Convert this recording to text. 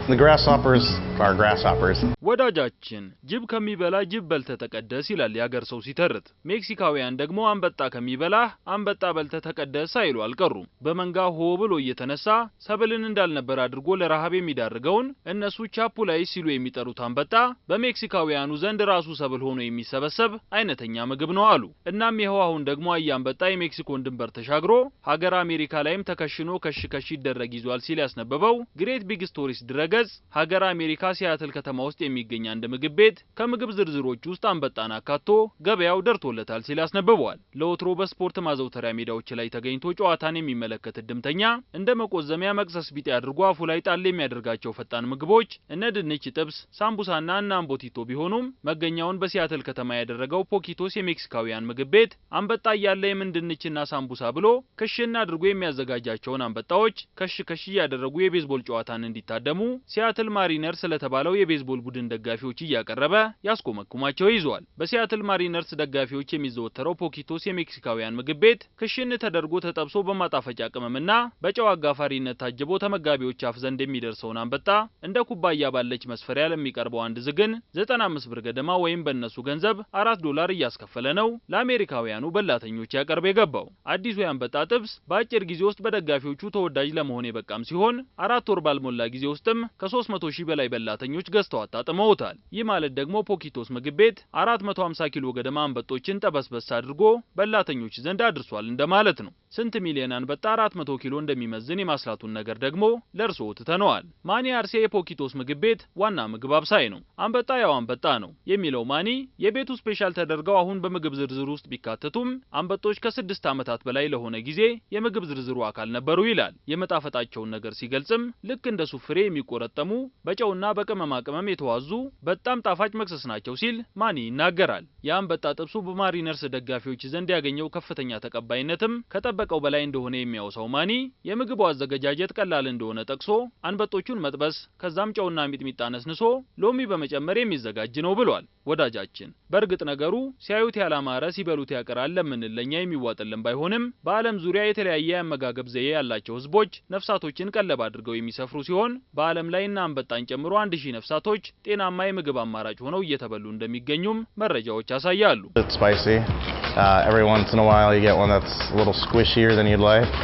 The grasshoppers are grasshoppers. ወዳጃችን፣ ጅብ ከሚበላ ጅብ በልተህ ተቀደስ ይላል የሀገር ሰው ሲተርት። ሜክሲካውያን ደግሞ አንበጣ ከሚበላህ አንበጣ በልተህ ተቀደስ ሳይሉ አልቀሩም። በመንጋ ሆ ብሎ እየተነሳ ሰብልን እንዳልነበር አድርጎ ለረሃብ የሚዳርገውን እነሱ chapulines ሲሉ የሚጠሩት አንበጣ በሜክሲካውያኑ ዘንድ ራሱ ሰብል ሆኖ የሚሰበሰብ አይነተኛ ምግብ ነው አሉ። እናም ይኸው አሁን ደግሞ አያ አንበጣ የሜክሲኮን ድንበር ተሻግሮ ሀገር አሜሪካ ላይም ተከሽኖ ከሽ ከሽ ይደረግ ይዟል ሲል ያስነበበው Great Big Stories ድረገጽ፣ ሀገር አሜሪካ ሲያትል ከተማ ውስጥ የሚገኝ አንድ ምግብ ቤት ከምግብ ዝርዝሮች ውስጥ አንበጣን አካቶ ገበያው ደርቶለታል ሲል አስነብበዋል። ለወትሮ በስፖርት ማዘውተሪያ ሜዳዎች ላይ ተገኝቶ ጨዋታን የሚመለከት እድምተኛ እንደ መቆዘሚያ መቅሰስ ቢጤ አድርጎ አፉ ላይ ጣል የሚያደርጋቸው ፈጣን ምግቦች እነ ድንች ጥብስ፣ ሳምቡሳና እነ አምቦቲቶ ቢሆኑም፣ መገኛውን በሲያትል ከተማ ያደረገው ፖኪቶስ የሜክሲካውያን ምግብ ቤት አንበጣ እያለ የምን ድንችና ሳምቡሳ ብሎ ክሽን አድርጎ የሚያዘጋጃቸውን አንበጣዎች ከሽ ከሽ እያደረጉ የቤዝቦል ጨዋታን እንዲታደሙ ሲያትል ማሪነርስ ለተባለው የቤዝቦል ቡድን ደጋፊዎች እያቀረበ ያስኮመኩማቸው ይዟል። በሲያትል ማሪነርስ ደጋፊዎች የሚዘወተረው ፖኪቶስ የሜክሲካውያን ምግብ ቤት ክሽን ተደርጎ ተጠብሶ በማጣፈጫ ቅመምና በጨው አጋፋሪነት ታጅቦ ተመጋቢዎች አፍ ዘንድ የሚደርሰውን አንበጣ እንደ ኩባያ ባለች መስፈሪያ ለሚቀርበው አንድ ዝግን 95 ብር ገደማ ወይም በእነሱ ገንዘብ 4 ዶላር እያስከፈለ ነው ለአሜሪካውያኑ በላተኞች ያቀርብ የገባው። አዲሱ የአንበጣ ጥብስ በአጭር ጊዜ ውስጥ በደጋፊዎቹ ተወዳጅ ለመሆን የበቃም ሲሆን፣ 4 ወር ባልሞላ ጊዜ ውስጥም ከ300 ሺህ በላይ በላተኞች ገዝተው አጣጥመውታል። ይህ ማለት ደግሞ ፖኪቶስ ምግብ ቤት 450 ኪሎ ገደማ አንበጦችን ጠበስበስ አድርጎ በላተኞች ዘንድ አድርሷል እንደማለት ነው። ስንት ሚሊዮን አንበጣ 400 ኪሎ እንደሚመዝን የማስላቱን ነገር ደግሞ ለእርስዎ ትተነዋል። ማኒ አርሴ የፖኪቶስ ምግብ ቤት ዋና ምግብ አብሳይ ነው። አንበጣ ያው አንበጣ ነው የሚለው ማኒ፣ የቤቱ special ተደርገው አሁን በምግብ ዝርዝር ውስጥ ቢካተቱም አንበጦች ከ6 ዓመታት በላይ ለሆነ ጊዜ የምግብ ዝርዝሩ አካል ነበሩ ይላል። የመጣፈጣቸውን ነገር ሲገልጽም ልክ እንደ ሱፍ ፍሬ የሚቆረጠሙ፣ በጨውና በቅመማ ቅመም የተዋዙ በጣም ጣፋጭ መክሰስ ናቸው ሲል ማኒ ይናገራል። የአንበጣ ጥብሱ በማሪነርስ ደጋፊዎች ዘንድ ያገኘው ከፍተኛ ተቀባይነትም ከጠበቀው በላይ እንደሆነ የሚያወሳው ማኒ፣ የምግቡ አዘገጃጀት ቀላል እንደሆነ ጠቅሶ አንበጦቹን መጥበስ፣ ከዛም ጨውና ሚጥሚጣ ነስንሶ ሎሚ በመጨመር የሚዘጋጅ ነው ብሏል። ወዳጃችን፣ በእርግጥ ነገሩ ሲያዩት ያላማረ ሲበሉት ያቅራል ለምንል ለኛ የሚዋጥልን ባይሆንም፣ በዓለም ዙሪያ የተለያየ የአመጋገብ ዘዬ ያላቸው ህዝቦች ነፍሳቶችን ቀለብ አድርገው የሚሰፍሩ ሲሆን፣ በዓለም ላይ እነ አንበጣን ጨምሮ 1000 ነፍሳቶች ጤናማ የምግብ አማራጭ ሆነው እየተበሉ እንደሚገኙም መረጃዎች ያሳያሉ። It's spicy. Every once in a while you get one that's a little squishier than you'd like.